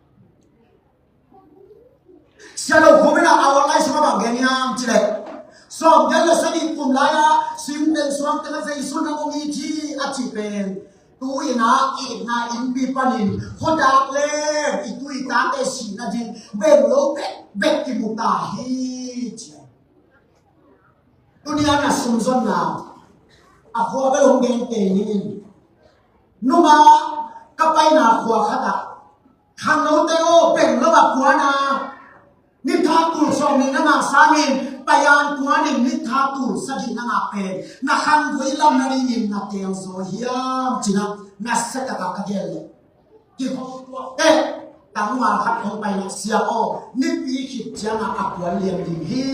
Sia Lo Khum in ah a online sungah bang gen hiam cih leh, sawmgiat le sagih kum lai-ah singteng suangteng ah Jesu nang hong it hi a cih pen, tu-in ah itna innpi panin khuadak le i tu i tate sihna ding beng lo bekbek kimu ta hi ci. Tuni a na sumzonna a khua bel hong gen kei ning in. Nunga ka paina khua khatah khangnote aw, beng lo a kuana nitha tul sawm nih na ngah sangin, payan kuanin nitha tul sagih na ngah pen na khanggui lam na dingin na teel zaw hiam? Cinah na setaka ka gel leh kiho tuak teh, tangval khat hong paina, sia aw, nipi khit ciangah a kuan liam ding hi,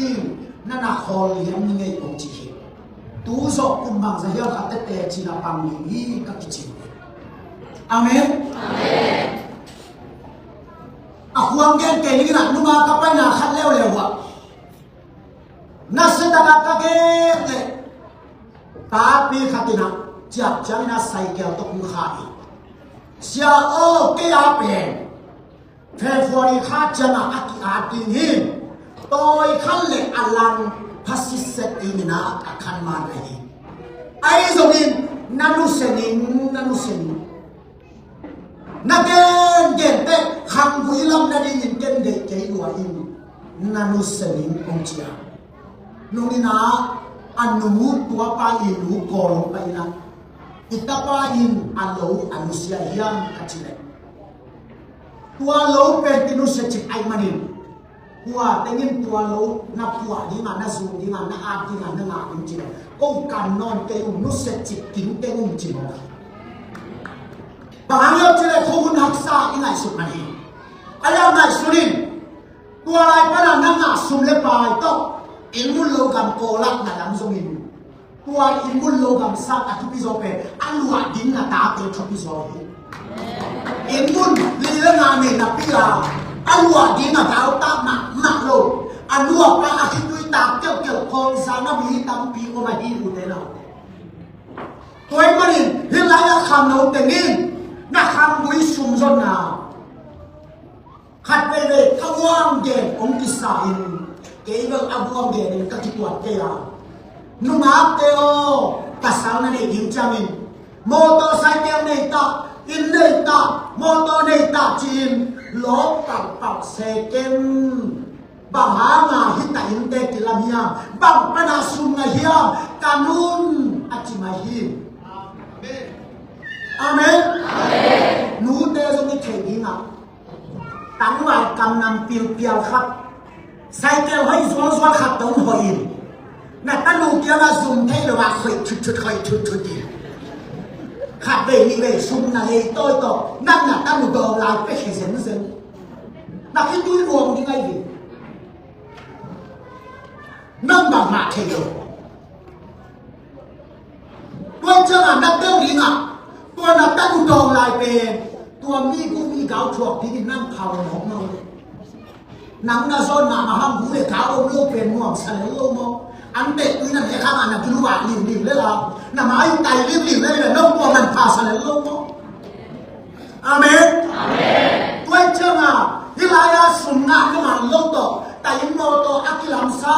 na na khawl liam ni ngei kong ci hi. Tu zawh kum bangzah hiam khat tete cina pang ding hi ka kici. Amen. Amen. A khuang gen kei dingin ah nunga ka paina khat leuleu ah na setaka ka gen leh, papi khat in ah ciah ciangin a saikel tawh hong kha hi. Sia aw, kei a pen February kha ciangah a ki-at ding hi. Tawi khat le a lang pha sitset dingin ah a khan man ahi. Ahi zongin na nusia ning, na nusia ning. Na gengen teh khanggui lam na dingin ken deih kei lua in, na nusia ning kong ci a. Nung in ah a nu, tuapa i nu kawl hong pai in ah, i tapa in a lo a nusia hiam ka ci leh, tua lo pen kinusia cik ahih manin, kua tengin tua lo na puah dingah, na zum dingah, na at dingah, na ngah ding ci leh, ko kan nawn kei ung, nusia cik king keng ung ci maw? Bang hang hiam cih leh khuahun haksa i ngaihsut man hi. A liang ngaihsun in, tua lai panah na ngah sum le pai tawh inn mun lo gam kawl ah na lam zongin, Tua inn mun lo gamsa a thupi zaw pen a luah ding na tate thupi zaw hi. Inn mun li le nga nei napi a, a luah ding na tau tak mahmah lo. A luah pa a khitui tak kelhkelh khawng za na mi tampi om ahi ute nau. Tua ahih manin hih lai-ah khangno teng in na khanggui sum zonna khat veivei ka vuang gen hong kisa in, kei bel a vuang gen in ka kituat kei a. Nungakte aw, pasal na neih ding ciangin motorcycle nei ta, inn nei ta, motor nei ta ci-in lawp palpalh se ken. Bang hanga hih ta innte kilam hiam? Bang pana sum ngah hiam? Ka nun a ci mai hi. Amen. Nute zong i thei ding a, tangval kamnam pilpial khat, cycle hoih zualzual khat tawh hong hoih in, na tanu kiangah zum thei lo ah khoih thutthut, khoih thutthut in, khat vei nih vei sum na lei tawi tawh nang na tanu dawng lai pek hi zenzen. Na khitui luang ding ahi ve. Nang bangmah thei lo. Tua ciangah na tel dingah tua na tanu dawng lai pen tua mi gu mi gau thuak dingin nang phau mawk maw? Nang na zawn mahmah hang, gu le gau om lo pen nuamsa lel lo maw? An teh tui na nek hangah na kiluvah liuliu le la, na mai tai liuliu le la, nong tua manpha sa lel lo maw? Amen. Tua ciangah hih lai-ah sum ngah nungak lo tawh ta inn mawtaw a kilamsa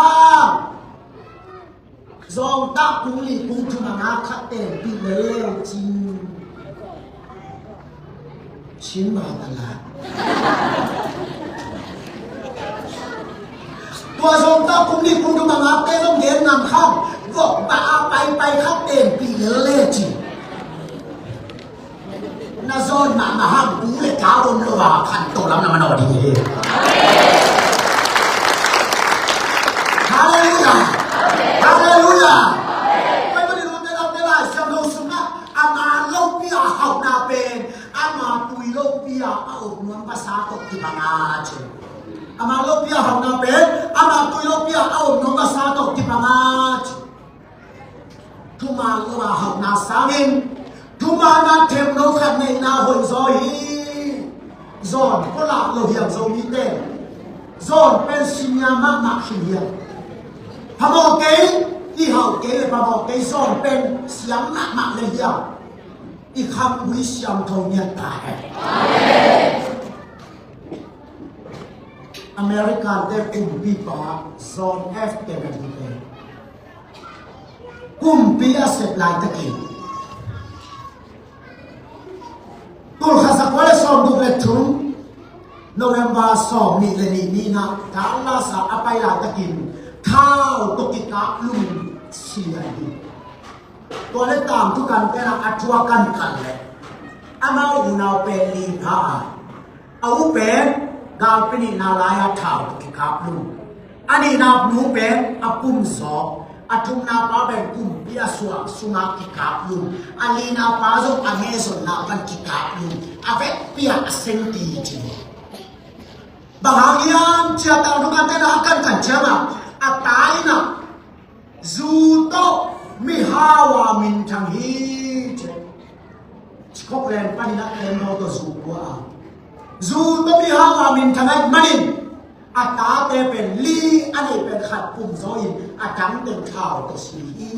zawngtah kung li kung thum a nga khat tenpih lel le cin. Cin ma ta la. Tua zawngtah kung li kung thum a ngate zong gen ngam kham. Vok bah a paipai khat tenpih lel le cin. Na zawn mahmah hang, gu le gau om lo a khanto lam na manawh ding hi. Halleluiah. Halleluiah. Pai mani lute lamte Lai Siangtho sungah ama lopi a hauhna pen ama tui lopi a a om nuam vasa tawh kibang a ci. Ama lopi a hauhna pen ama tui lopi a a om nuam vasa tawh kibang a ci. Thuman lo a hauhna sangin thuman a themno khat neihna hoih zaw hi. Zawn pua lah lo hiam Zomite? Zawn pen siam mahmah hi hiam? Phamawh kei, i hauh kei le phamawh kei, zawn pen siam mahmah le hiam? I khanggui siangtho ngiat ta hen. American te kumpipa John F Kennedy te kumpi a sep laitakin, tul khat za kua le sawmguk le thum November sawmnih le nih ni-in ah Dallas ah a pai laitakin thau tawh kikap lum si a hi. Tua le tangthu kan tenah a thu a kankan leh amau unau pen li pha a, a u pen galpi nihna lai-a thau tawh kikap lum. A nihna nu pen a pum zawk. A thumna pa pen kumpi a suang sungah kikap lum. A lina pa zong a ngezonna pan kikap lum. A vekpi-ah a sengti ci. Bang hang hiam cih a tangthu kan tenah a kankan ciangah a ta in ah zu tawh mihau a minthang hi ci. Scotland panin a kem lo tawh zu pua a, zu tawh mihau a minthang ahih manin a tate pen li a neih pen khat pum zaw in a dang teng thau tawh si hi.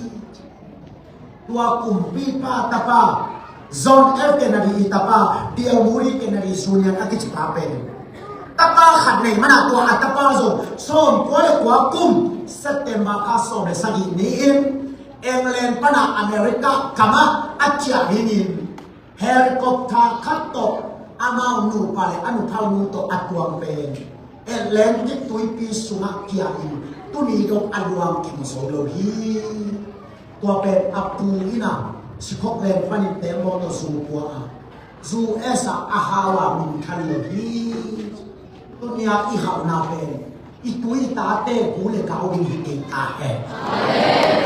Tua kumpipa tapa John F Kennedy i tapa D L Moody Kennedy Junior a kici pa pen tapa khat nei mana tua a tapa zong sawmkua le kua kum September kha sawm le sagih ni-in England pana America kamah a ciah dingin helicopter khat tawh amau nupa le a nuphau nu tawh a tuang pen Atlantic tuipi sungah kia in tuni dong a luang kim zo lo hi. Tua pen a pu in a Scotland panin teng mawtaw zu pua a, U S a a hau a minthan lo hi. Tuni a i hauhna pen i tu i tate gu le gau ding hi kei ta hen.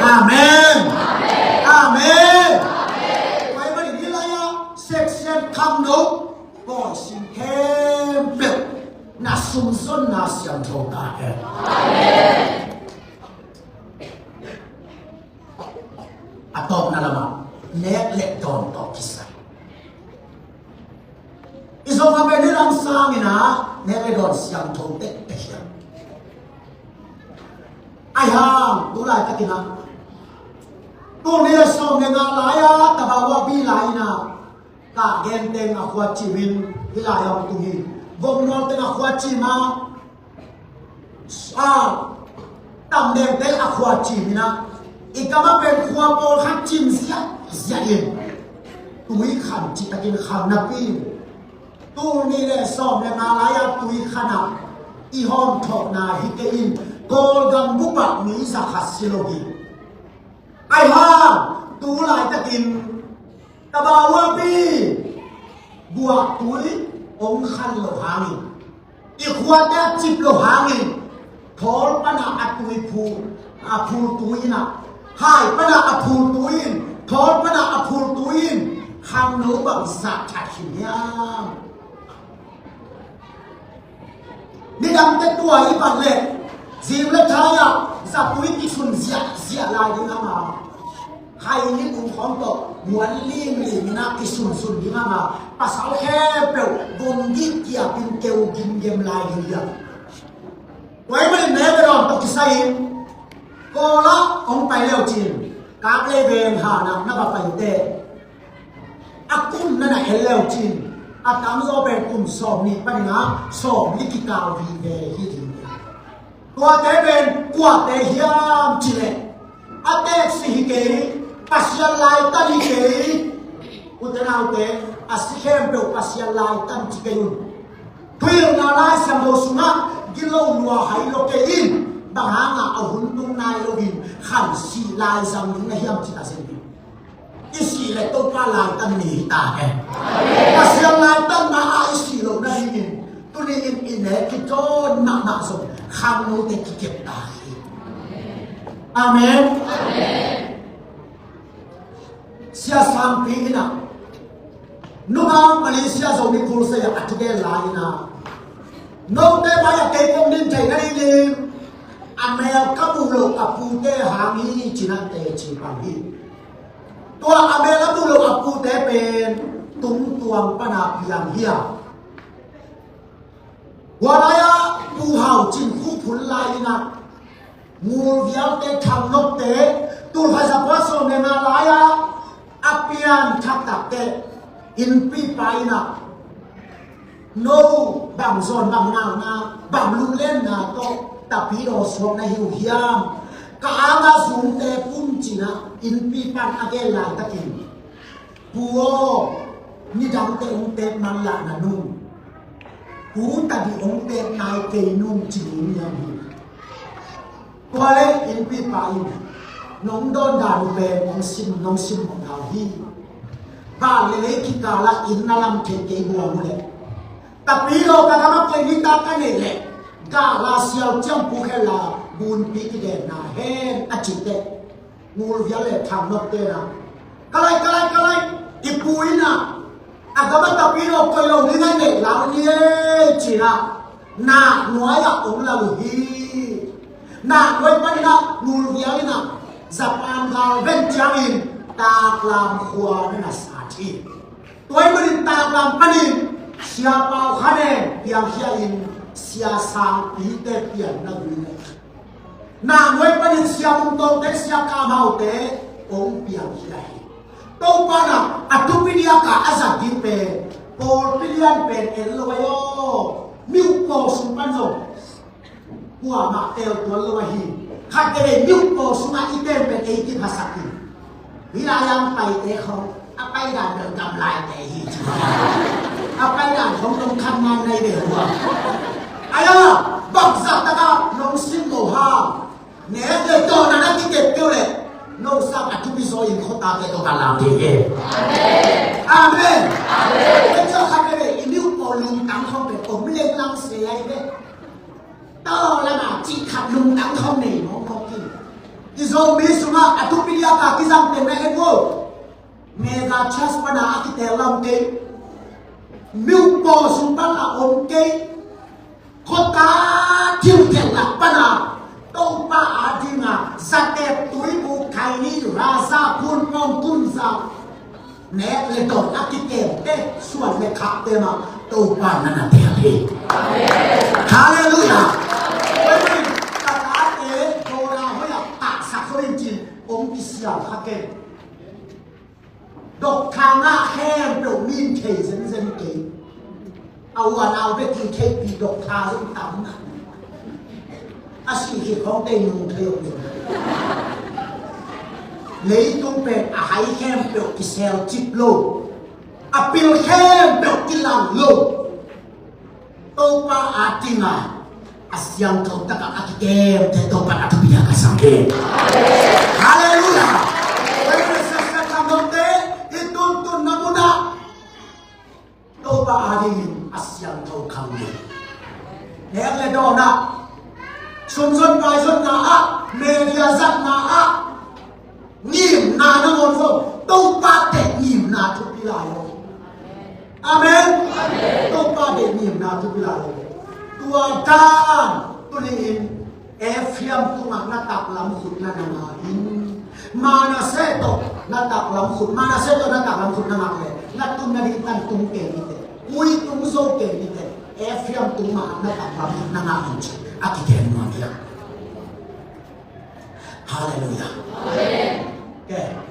Amen. Amen. Pai mani ni lai a section khangno pawi sin khempeuh na sumzonna siangtho ta hen. Amen. tawpna lamah nek le dawn tawh kisai. I zong a pen ni lam sangin ah nek le dawn siangtho tektek hiam? Ahi hang tu laitakin ah, tul nih le sawm le nga lai-a Tavao a bi lai-in ah, kah gen teng a khua cimin hih lai-ah hong tung hi. Vomnual teng a khua cim a, a, tamdeng teng a khua cimin ah, i kam a pen khua pawlkhat cim ziahziah in, tui khan citakin khan napi, tul nih le sawm le nga lai-a tui khan ah i hawm thawhna hi kei in, Kawlgam bup ah mi za khat si lo hi. Ahi hang tu laitakin Tavao a bi buah tui hong khan lo hangin, i khuate a cip lo hangin, thawl pan a tui phul, a phul tui in ah, hai pan a phul tui in, thawl pan a phul tui in, khangno bang zah that khin hiam? Nidangte tua i bat leh, zing le thai-ah zatui kisun ziahziah lai ding hang a, khai nih um khawng tawh muan limlim in ah kisunsun ding hang a, pasal khempeuh vom gik kiapin keu gimgem lai ding hi a. Tua ahih manin nek le dawn tawh kisai-in, Kawl ah hong pai le uh cin, Kap lei veng hanah na va pai teh, a kum na na en le uh cin, a tamzaw pen kum sawmnih panin ah sawmli kikal vive hi ding. Tuate pen kuate hiam cih leh, a teeksi hi kei, Pasian laitan hi kei. Ute naute, a si khempeuh Pasian laitan ci kei un. Thuhilhna Lai Siangtho sungah gilo lua hai lo kei in, bang hangah a hun tung nai loin khan sih lai zang ding na hiam cih a zen ding. I sih leh Topa laitan ni hi ta hen. Pasian laitanna ah i sih loh nadingin tuni-in i nek kitawn mahmah zong khangnote kikep ta hi. Amen. Sia Sangpi in ah, nungak Malaysia Zomi Khulsia ah a thugen lai-in ah, note mai-ah kei kong din theih nadingin a mel ka muh loh a pute hang hi ci-in ah teci pan hi. Tua a mel a muh loh a pute pen Tungtuang pan a piang hi a. Hua lai-ah Pu Hau Cin Khup hun lai-in ah, Ngul Vialte, Thang Nokte, tul khat za kua sawm le nga lai-ah a pian thak takteh innpipa in ah, no bang zawn, bang nauna, bang lunglenna tawh Tapidaw suak na hi uh hiam? Ka ang a zumte pun ci-in ah innpipa in a gen laitakin, Pu aw, nidangte hong teek manlah na nung, tu tadih hong teek nai kei nung ci ding hiam hi. Tua leh innpipa in, nong dawn dan uh pen nong sim, nong sim mawk nau hi. Van le lei kikal ah inn na lam thei kei buang uh leh, Tapidaw ka gam ah koi nitak ka neih leh, gala siau ciang pu khel la gunpi kidenna hen a cih teh, Ngul Vial le Thang Nokte in ah, ka lai, ka lai, ka lai, i pu in ah a gam ah Tapidaw koi lo ding a neih lang ni ei ci-in ah, na nuai-ah hong lal uh hi. Na nuai panin ah Ngul Vial in ah Japan gal ven ciangin Taklam khua na na sat hi. Tua ahih manin Taklam panin Sia Pau Khan Eng piangkhia in Sia Sangpite pianna gui na hi. Na nuai panin Sia Mung Tawngte, Sia Kam Haute hong piangkhia hi. Topa in ah a thupi diak a a zat ding pen, pawlpi lian pen en lo ahi aw. Myo paw sung pan zong kuamah teel tuan lo ahi. Khat veve myo paw sungah i ten pen ei kiphasak hi. Hih lai-ah paite khawng a paidan bel gamlaite hi. A paidan khawng nong khan nai nai ve hua. Ahi a, bangzah takah nong sim lo ha. Nek le dawnna na kikep kei uh leh, no sang a thupi zaw in khuatate tawh ka lam thei hi. Amen. Amen. Amen. Khat veve i myo paw lungtang khawng pen om leng lang se ahi ve. Taw lamah cih khat lungtang khawng nei mawkmawk hi. I Zomi sungah a thupi diak a kizang pen na en uh. Mega church pan a a kiteel lam kei. Myo paw sung pan a om kei. Khuata thilthelh lak pan a Topa ading a zateep tuibu khaini raza phun paw Nek le dawn a kikemte, suan le khakte mah Topa na na tel hi. Halleluiah. Tua ahih manin ka tate dawna hoih ah tahsak zo in ci-in hong kisial kha kei. Doctor ngah khempeuh mi in thei zenzen kei. A u a nau bek in theihpih doctor zong tam na. A sih khit khawng tei nung thei uh. Leitung pen a hai khempeuh kisel cip lo. A pil khempeuh kilang lo. Topa a tinga a siangtho takah a kikemte Topa a thupi a ka sang hi. Halleluiah. Tua ahih manin siasia khangnote i tuntunna munah Topa a dingin a siangtho khang hi. Nek le dawn ah, sumzon paizonna ah, media zatna ah, ngimna nangawn zong Topa teh ngimna thupi lai lo. Amen. Topa teh ngimna thupi lai lo. Tua dan tuni-in Efraim tungah na taklam khut na na ngak in, Manasseh tawh na taklam khut, Manasseh tawh na taklam khut na ngak leh na tunna ding tan tung kei ni teh, ui tung zo kei ni teh, Efraim tung mah na taklam khut na ngak in ci a kigen nuam hi a. Halleluiah. Amen.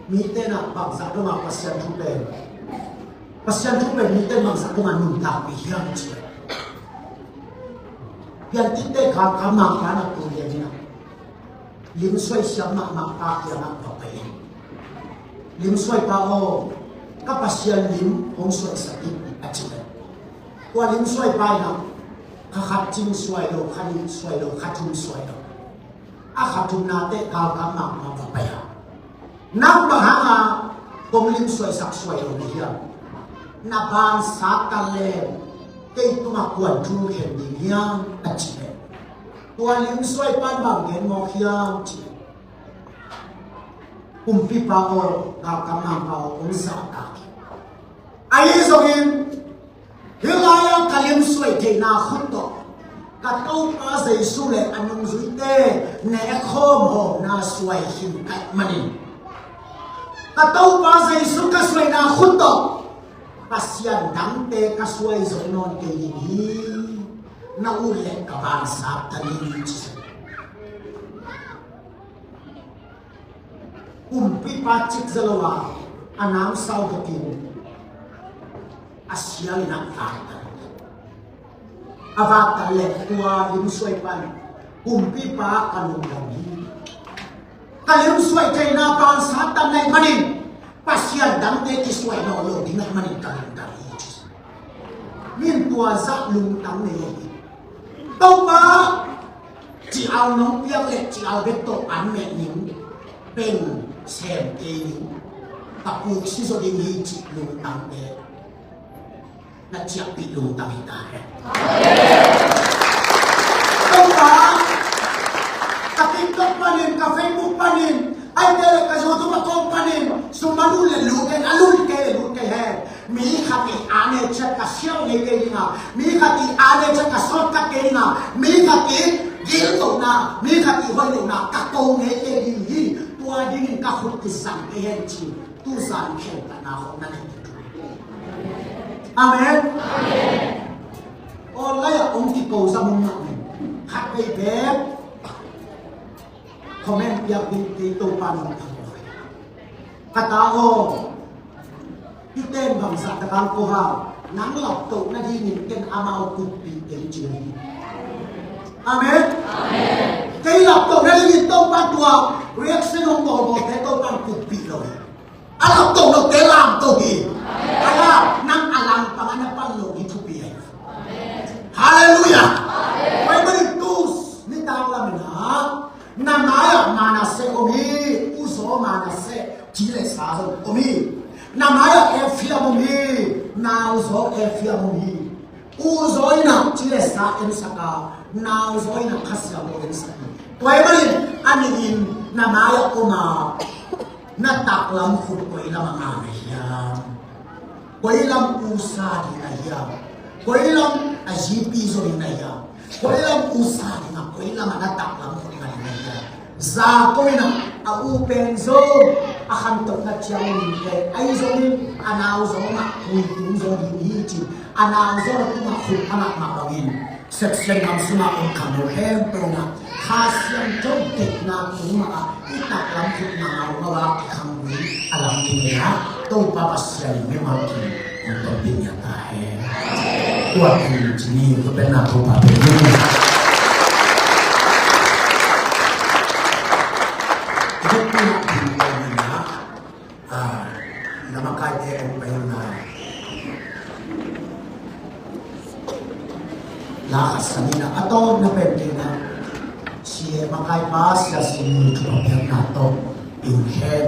Mite na bangzah dong a Pasian thu pen, Pasian thu pen mite bangzah dong a nuntakpih hiam cih leh, piantitte kha kha mangpa na tu lian hi na. Limsuai siam mahmah pa kiangah va pai in, limsuai pa aw, ka Pasian lim hong suaisak in a ci leh, tua limsuai pa in ah kha khat cing suai lo, kha nih suai lo, kha thum suai lo. A kha thumna teh galkap mahmah va pai a, nang bang hanga kong limsuaisak suai lo na hiam? Na bansat tan leh kei tungah kuan thu khen ding hiam a ci leh, tua limsuai pan bang gen mawk hiam cih leh, kumpipa aw, galkap mangpa aw, kong zahtak hi. Ahi zongin hih lai-ah ka limsuai theihna khut tawh ka Topa Jesu le a nungzuite ne khawm hawmna suai khin ka hih manin, ka Topa Jesu ka suaina khut tawh pasian dangte ka suai zo nawn kei ding hi. Na ut leh ka bansat ta ding hi ci. Kumpipa cikza lo a, a namsau takin a sialin a vaktan. A vaktan leh tua limsuai pan kumpipa ka lungdam hi. Ka limsuai theihna bansat ta na hih manin pasian dangte kisuai nawn lo ding na hih manin ka lungdam hi. Min tua zah lungtang nei hi. Topa, ci-au nong piak leh ci-au bek tawh an meh ning, peng sem kei ning, ka puk si zaw ding hi cih lungtangte na ciahpih lungtang hi ta hen. Topa, ka TikTok panin, ka Facebook panin, aite leh ka YouTube account panin sum a lut leh lut hen, a lut kei leh lut kei hen. Mi khat i ane ciat ka siau ngei kei ding a, mi khat i ane ciat ka sawt ka kei ding a, mi khat i gil lohna, mi khat i hoih lohna ka ko ngei kei ding hi. Tua dingin ka khut kisam kei hen ci. Tuzan khelhna khawng na nei. Amen. Online ah hong kiko za mun mah ning. Khat vei bek comment piak ding kei Topa nong thang. Ka ta aw, hihte in bangzah tak a ko hau, nang laptoh nadingin ken amau kuppih kei ci hi. Amen. Kei laptoh nadingin Topa tua reaction hong bawlbawlte Topa in kuppih lo hi. A laptoh lote lamtoh hi. A lam, nang a lam pang a na pan lo hi thupi hi. Halleluiah. Tua ahih manin tu nitang lamin ah na mai-ah Manasseh om hi. Uzaw Manasseh, ci le sa zong om hi. Na mai-ah Efraim om hi. Nauzaw Efraim om hi. Uzaw in ah ci le sa ensak a, nauzaw in ah Kha Siangtho ensak hi. Tua ahih manin a nih in na mai-ah om a, na taklam khut koi lam a ngah na hiam? Koi lam usa ding na hiam? Koi lam a zipi zo ding na hiam? Koi lam usa ding a, koi lam a na taklam khut ngah ding a, za ko in a, a u pen zong a khantohna ciang om in teh, ahi zongin a nau zong a khui tung zaw ding hi ci-in, a nau zong a tungah khut a ngah mah bangin, section gam sungah om khangno khempeuh in a, Kha Siangtho deihna tung mah a i taklam khut ngah ngau ngau a, i khanggui a lam ding in a, Topa Pasian in mimal kim hong tonpih ngiat ta hen. Tua pen ci ni, tua pen na Topa pen ni. Tua pen na Topa pen ni. Ah, na makaite hong pai na. La khat sa ni na, a tawpna pen kei na. Sia makaipa, sia sini, thupha piakna tawh, in khen